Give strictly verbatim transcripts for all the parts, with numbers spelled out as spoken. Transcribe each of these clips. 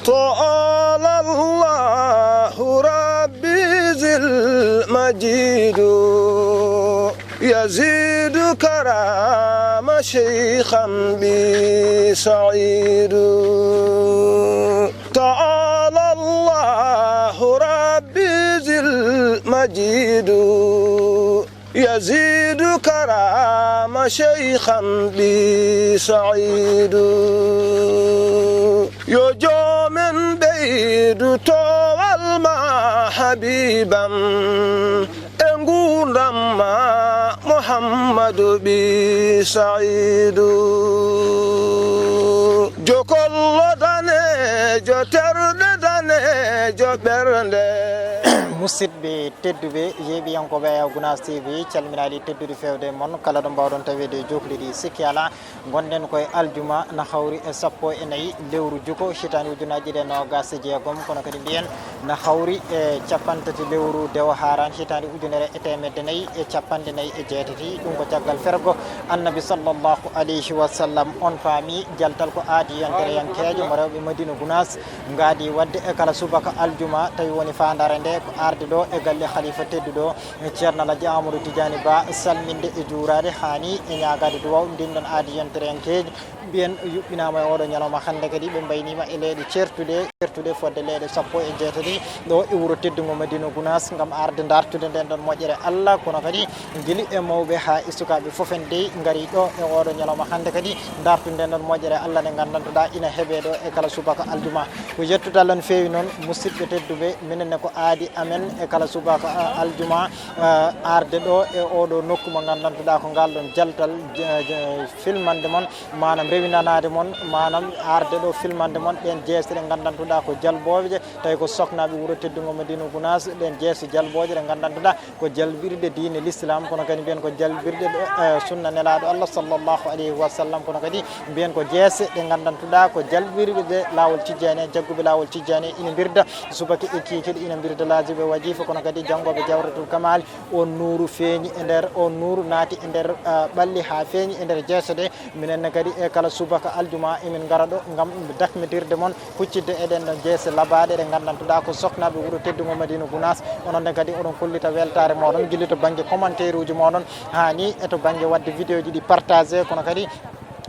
قال الله ربي ذي المجيد، يزيد كرام شيخا بي سعيد. تعالى الله ربي ذي المجيد، يزيد كرام شيخا بي سعيد. Yo joomen ɓeydu toowal ma habibam, e nguurndam ma Muhammadu ɓi Saidu. Jokollo daneejo, terɗe daneejo, ɓernde. Musidɓe tedduɓe, yeeɓiyankooɓe Ayaw Gunaas T V, calminaali teddude feewde mon, kala ɗo mbaawɗon taweede e jookli ɗi, sikki alaa. Ngonɗen koye aljuma, na hawri e sappo e nayi lewru juko, hitaande ujunaaji ɗiɗi e noogaas e jeegom, kono kadi mbiyen na hawri e capanɗe tati lewru dewo haaraan, hitaande ujunere e teemedde nayi e capanɗe nayi e jeetati. Ɗum ko caggal fergo Annabi sallallahu alayhi wa sallam. On paami jaltal ko aadi yontereyankeejo mo rewɓe Madina Gunaas ngaadi waɗde e kala subaka aljuma, tawi woni faandaare nde ko arde ɗo e galle Khalifa tedduɗo Ceerno Alhaji Amadou Tidiani Ba, salminde e juuraade, haa ni e ñaagaade duwaw ndin ɗon aadi yontereyankeejo. Mbiyen yuɓɓinaama e oɗo ñalawma hannde kadi, ɓe mbayniima e leyɗe ceertuɗe, ceertuɗe fodde leyɗe sappo e jeetati, ɗo e wuro teddungo Madina Gunaas, ngam arde dartude nden ɗon moƴƴere Allah, kono kadi gili e mawɓe haa e sukaaɓe fof en dey ngari ɗo e oɗo ñalawma hannde kadi, dartude nden ɗon moƴƴere Allah nde nganndantuɗaa ina heɓe ɗo e kala subaka aljuma. Ko yettude Allah no feewi noon, musidɓe tedduɓe, minen ne ko aadi amen e kala subaka, a, aljuma, a, arde ɗo e oɗo nokku mo nganndantuɗaa ko ngal ɗon jaltal, je, je, filmande mon, maanaam rewindanaade mon, maanaam arde ɗo filmande mon ɗeen jeese ɗe nganndantuɗaa ko jalbooje, tawi ko soknaaɓe wuro teddungo Madina Gunaas, ɗeen jeese jalbooje ɗe nganndantuɗaa ko jalbirɗe diine l'islam, kono kadi mbiyen ko jalbirɗe ɗo, eh, sunna Nelaaɗo Allah sallallahu alayhi wa sallam, kono kadi mbiyen ko jeese ɗe nganndantuɗaa ko jalbirɗe laawol tijjaani, jagguɓe laawol tijjaani ina mbirda subaka e kiikiiɗe, ina mbirda laajiɓe wajifa, kono kadi janngooɓe Jawharatul Kamal, on nuuru feeñi e nder, on nuuru naati e nder, eh, ɓalli haa feeñi e nder jeese ɗe. Minen ne kadi e kala subaka aljuma emin ngara ɗo ngam dakmitirde mon, huccidde e ɗen ɗon jeese labaaɗe ɗe nganndantuɗaa ko soknaaɓe wuro teddungo Madina Gunaas. Onon ne kadi oɗon kollita weltaare mooɗon, gila to bannge commentaire uji mooɗon, haa ni e to bannge waɗde vidéo ji ɗi partagé, kono kadi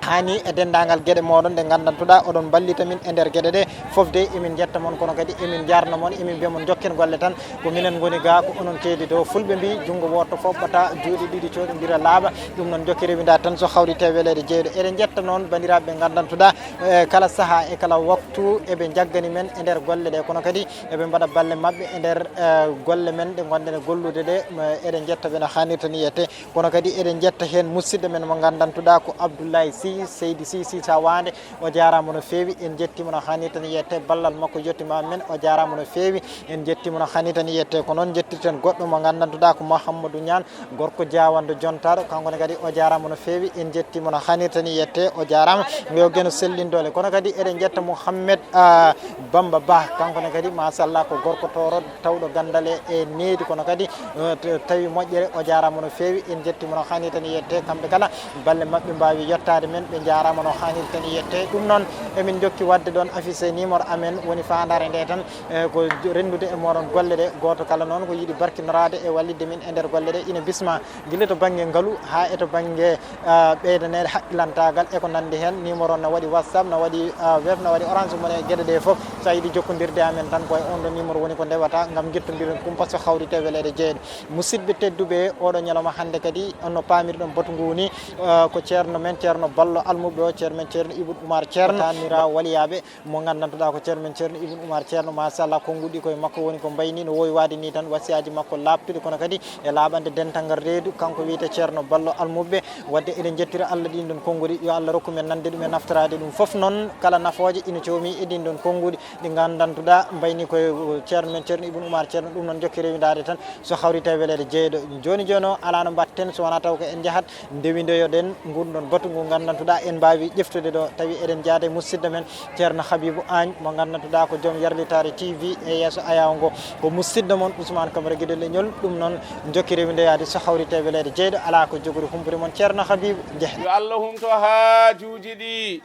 haa ni e denndaangal geɗe mooɗon ɗe nganndantuɗaa oɗon mballita min e nder geɗe ɗe. Fof de emin njetta mon, kono kadi emin njaarna mon, emin mbiya mon njokken golle tan. Ko minen ngoni gaa, ko onon keedi dow. Fulɓe mbii, junngo wooto foɓɓata, juuɗe ɗiɗi cooɗondira laaɓa. Ɗum noon, njokke rewindaade tan so hawri tawi weleede jeyɗo. Eɗen njetta noon banndiraaɓe ɓe nganndantuɗaa, e kala sahaa, e kala waktu, eɓe njaggani men e nder golle ɗe. Kono kadi eɓe mbaɗa balle maɓɓe e nder, e, golle men ɗe ngonɗen e gollude ɗe. M-, eɗen njetta ɓe no haanirta ni yette. Kono kadi eɗen njetta heen musidɗo men mo nganndantuɗaa ko Abdoulaye Sy, Seydi Sy, Sy Sawande. O jaaraama no feewi, en njettiima no haanirta ni yette, ballal makko yettiima men, o jaaraama no feewi, en njettiima no haanirta ni yette. Ko noon njettirten goɗɗo mo nganndantuɗaa ko Mouhamadou Niane, gorko Diawando jontaaɗo, kanko ne kadi o jaaraama no feewi, en njettiima no haanirta ni yette, o jaaraama, yo Geno sellin doole. Kono kadi eɗen njetta Mouhamed, ah, Bamba Ba, kanko ne kadi machallah ko gorko tooro, tawɗo ganndal e, e needi, kono kadi, eh, t-, tawi moƴƴere, o jaaraama no feewi, en njettiima no haanirta ni yette, kamɓe kala. Balle maɓɓe mbaawi yettaade men, ɓe njaaraama no haanirta ni yette. Ɗum noon, emin njokki waɗde ɗoon affiché numéro amen, woni faandaare nde tan, e ko renndude e mooɗon golle ɗe. Gooto kala noon ko yiɗi barkinoraade e wallitde min e nder golle ɗe, ina bismaa gila to bannge ngalu haa e to bannge, ah, ɓeydaneede hakkilantaagal e ko nanndi heen. Numéro no waɗi WhatsApp, no waɗi, ah, web, no waɗi Orange Money e geɗe ɗe fof. So a yiɗi jokkondirde e amen tan, ko e oon ɗo numéro woni ko ndewata ngam njettondiren kumpa so hawrite weleede jeyɗo. Musidɓe tedduɓe, oɗo ñalawma hannde kadi, no paamirɗon batu ngu ni, eh, ko ceerno men, Ceerno Ballo Almuɓe o, ceerno men, Ceerno Ibn Umar Ceerno, taanira waliyaaɓe mo nganndantuɗaa ko ceerno men, Ceerno Ibn Umar Ceerno, machallah, konnguɗi koye makko woni ko mbayni, no wowi waade ni tan, wasiyaaji makko laaɓtuɗi, kono kadi e laaɓande dental ngal reedu, kanko wiyete Ceerno Ballo Almuɓe. Waɗde eɗen njettira Allah ɗin ɗon konnguɗi, yo Allah rokku men nande ɗum e naftoraade ɗum fof noon, kala nafooje ina coomi e ɗin ɗon konnguɗi. Ɗi nganndantuɗaa mbayni koye ceerno men, Ceerno Ibn Umar Ceerno, ɗum noon jokki rewindaade tan so hawri tawi weleede jeyɗo. Jooni jooni o, alaa no mbaɗten so wonaa taw ko en njahat ndewidoyoɗen ngun ɗon batu ngu nganndantuɗaa en mbaawi ƴeftude ɗo, tawi eɗen njaada e musidɗo men Ceerno Habibou Agne mo nganndantuɗaa ko joom yarlitaare T V e yeeso ayaw ngo. Ko musidɗo mon Ousmane Camara Guido Leñol. Ɗum noon jokki rewindoyaade so hawri tawi weleede jeyɗo, alaa ko jogori humpito mon Ceerno Habibou, njehen. Yo Allah humto haajuuji ɗi.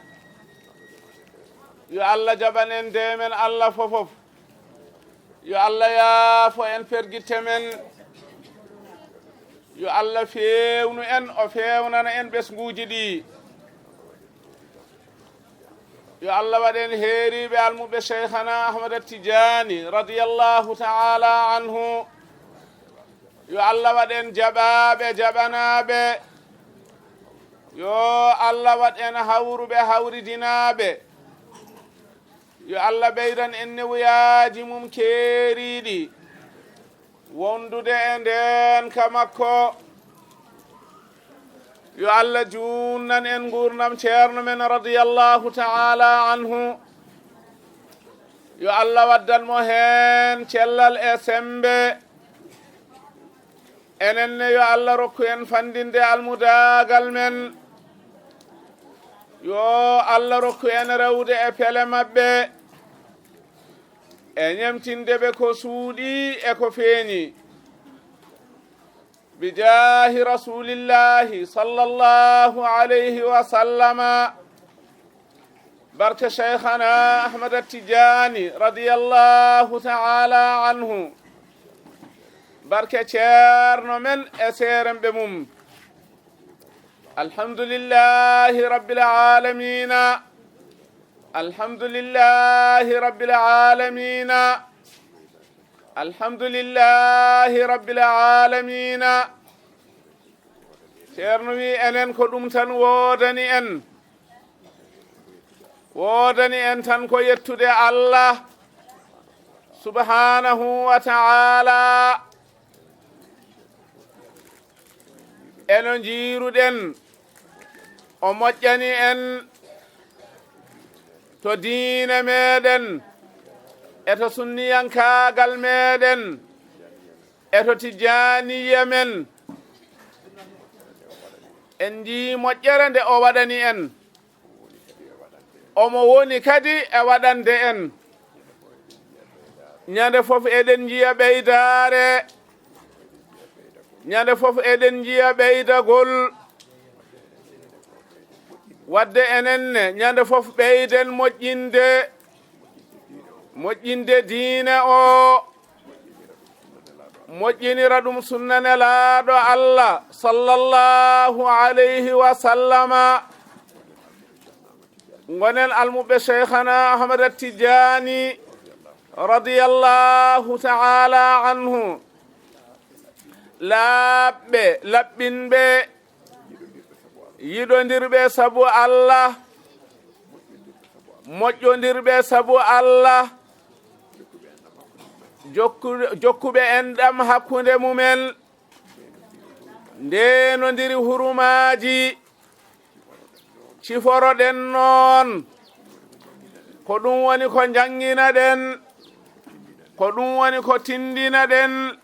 Yo Allah jaɓan en deemen Allah fofof. Yo Allah yaafo en pergitte men. Yo Allah feewnu en, o feewnana en ɓesnguuji ɗi. Yo Allah waɗ en heeriiɓe almuɓɓe Cheikhana Ahmad Tijaani radiyallahu ta'ala anhu. Yo Allah waɗ en jaɓaaɓe, jaɓanaaɓe. Yo Allah waɗ en hawruɓe, hawridinaaɓe. Yo Allah ɓeydan en newuyaaji mum keeriiɗi, wondude e ndeenka makko. Yo Allah juunnan en nguurndam ceerno men radiyallahu ta'ala anhu. Yo Allah waddan mo heen cellal e semmbe. Enen ne, yo Allah rokku en fanndinde almudaagal men. Yo Allah rokku en rewde e pele maɓɓe, e ñemtinde ɓe ko suuɗii e ko feeñi. Bijaahi Rasuulillaahi sallallahu alayhi wa sallama. Barke Cheikhana Ahmad Tijaani radiyallahu ta'ala anhu. Barke ceerno men e seeremɓe mum. Alhamdulillahi rabbil aalamiina. Alhamdulillahi rabbil aalamiina. Alhamdulillahi rabbil aalamiina. Ceerno wi enen ko ɗum tan woodani en. Woodani en tan ko yettude Allah subhanahu wa ta'ala. Eno njiiruɗen, o moƴƴani en to diine meɗen, e to sunniyankaagal meɗen, e to tijjaaniyya men. En njii moƴƴere nde o waɗani en. Omo woni kadi e waɗande en. Ñande fof eɗen njiya ɓeydaare. Ñande fof eɗen njiya ɓeydagol. Wadde enen ne, ñande fof ɓeyden moƴƴinde, moƴƴinde diine o, moƴƴinira ɗum sunna Nelaaɗo Allah sallallahu alayhi wa sallama. Ngonen almuɓɓe Cheikhana Ahmad Tijani radiyallahu ta'ala anhu. Laaɓɓe, laɓɓinɓe, yiɗondirɓe sabu Allah, moƴƴondirɓe sabu Allah, jokku-, jokkuɓe enɗam hakkunde mumen, ndeenondiri hurumaaji, ciforoɗen noon. Ko ɗum woni ko njannginaɗen, ko ɗum woni ko tinndinaɗen,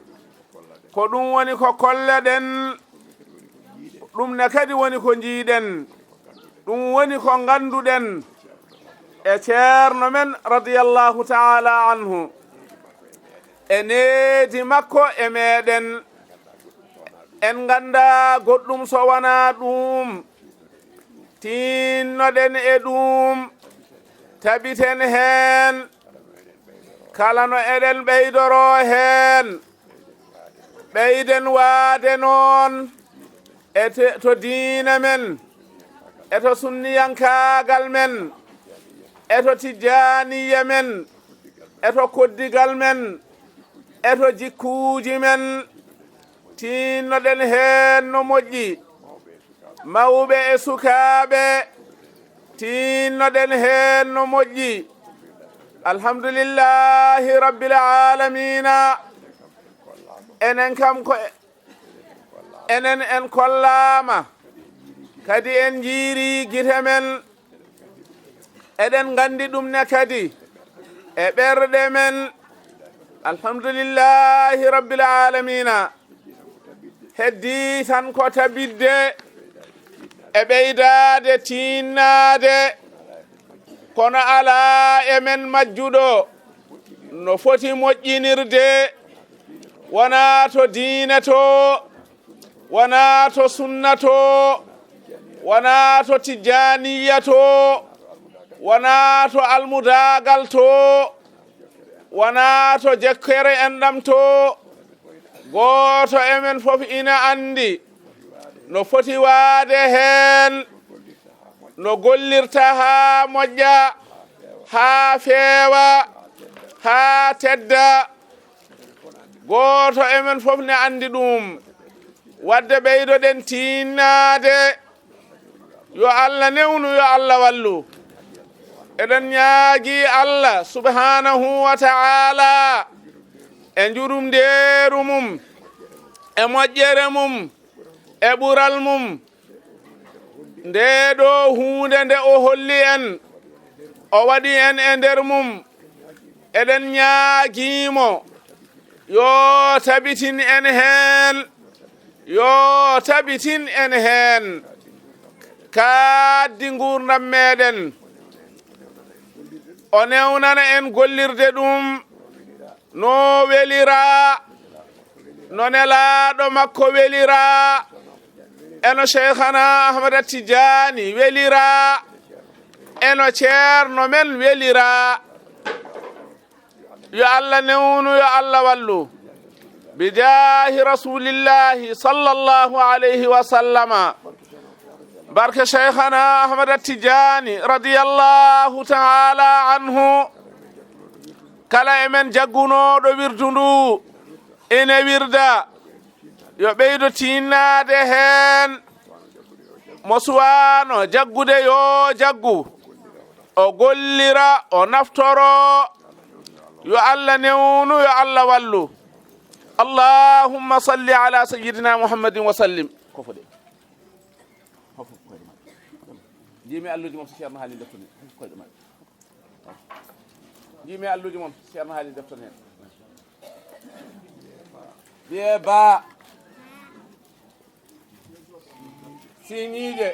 ko ɗum woni ko kolleɗen, ɗum ne kadi woni ko njiiɗen, ɗum woni ko ngannduɗen e ceerno men radiyallahu ta'ala anhu, e needi makko e meɗen. En nganndaa goɗɗum so wonaa ɗum. Tiinnoɗen e ɗum, tabiten heen, kala no eɗen ɓeydoroo heen, ɓeyden waade noon e te-, to diine men, e to sunniyankaagal men, e to tijjaaniyya men, e to koddigal men, e to jikkuuji men. Tiinnoɗen heen no moƴƴi. Mawɓe e sukaaɓe, tiinnoɗen heen no moƴƴi. Alhamdulillahi rabbil aalamiina. Enen kam ko, enen en kollaama, kadi en njiiri gite men. Eɗen nganndi ɗum ne kadi e ɓerɗe men. Alhamdulillahi rabbil aalamiina. Heddii tan ko tabitde e ɓeydaade tiinnaade, kono alaa e men majjuɗo no foti moƴƴinirde, wonaa to diine to, wonaa to sunna to, wonaa to tijjaaniyya to, Wonaa to almudaagal to, wonaa to jokkere enɗam to, gooto e men fof ina anndi no foti waade heen, no gollirta haa moƴƴa, haa feewa, haa tedda. Gooto e men fof ne anndi ɗum. Wadde ɓeydoɗen tiinnaade. Yo Allah newnu, yo Allah wallu. Eɗen ñaagi Allah subhanahu wa ta'ala e njurumndeeru mum, e moƴƴere mum, e ɓural mum. Nde ɗo huunde nde o holli en, o waɗi en e nder mum, eɗen ñaagiimo yo tabitin en heen, yo tabitin en heen kaaddi nguurndam meɗen. O newnana en gollirde ɗum no welira, no nelaaɗo makko welira, eno Cheikhana Ahmada Tijaani welira, eno ceerno men welira. Yo Allah newnu, yo Allah wallu. Bijaahi Rasulillahi sallallahu alayhi wa sallama. Barke Cheikhana Ahmada Tijaani radiyallahu ta'ala anhu. Kala e men jaggunooɗo wirdu ndu ene wirda, yo ɓeydo tiinnaade heen. Mo suwaano jaggude yo jaggu, o gollira, o naftoro. Yo Allah newnu, yo Allah wallu. Allahumma salli ala sayyidina Muhammadin wa sallim. Ko fode. Jiimi alluji mom so Ceerno Haali deftude koyɗe maɓɓe. Jiimi alluji mom Ceerno Haali deftude heen. Biyee ba. Siñiije.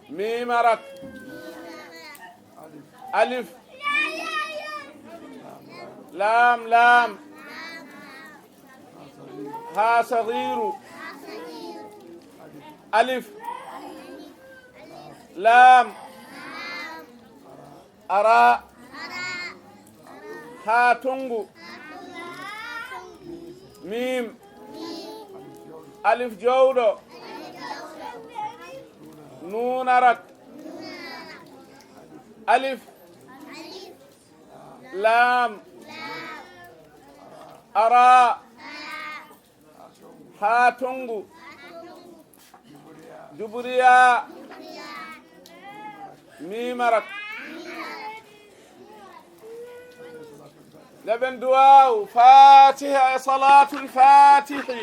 Miim arak. Alif. Laam, laam. Haa sagiiru. Alif. Laam. Araa. Haa tonngu. Miim. Alif jowɗo. Nuun arak. Alif. Laam. Araa. Haa tonngu. Juburiya. Miim arak. Ndeɓen duwaaw Fatiha e Salatul Fatihi.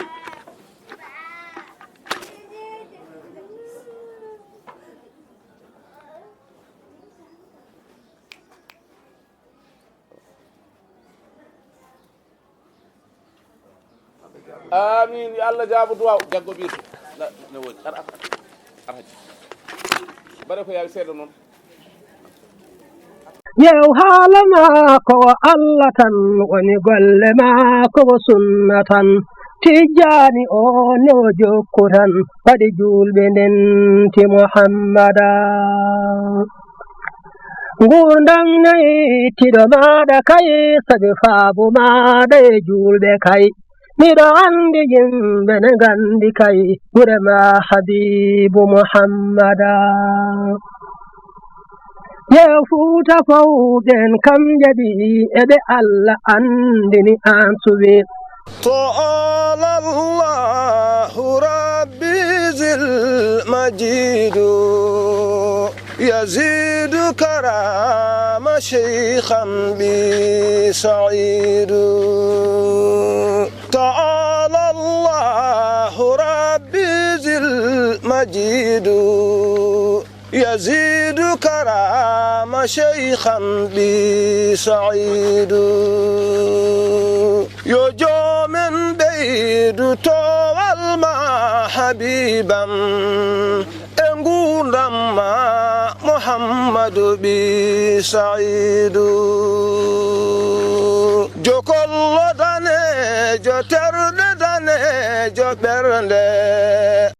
Amin. Yo Allah jaabo duwaaw. Jaggo ɓiiso. La, ne woodi. Ar, ar, ar, ar, hajji. Mbaɗe ko yaawi seeɗa noon. Yew haala ma ko Allah tan woni golle ma ko sunna tan. Tijjaani o ne o jokku tan waɗi juulɓe ndenti Muhammada. Nguurndam nayi tiɗo maaɗa kay, sabi faabu maaɗa e juulɓe kay. Miɗo anndi yimɓe ne nganndi kay, gure ma Habiibu Muhammada. Yeew Fuuta fow ɓeen kam jaɓi, e ɓe Allah anndini aan suɓi. تعالى الله ربي ذي المجيد، يزيد كرامة شيخا بي سعيد. تعالى الله ربي ذي المجيد، يزيد كرامة شيخا بي سعيد. Yo joomen ɓeydu toowal ma Habiiban e nguurndam ma Muhammadu ɓi Sa'iidu. Jokollo daneejo terɗe Neejo ɓernde.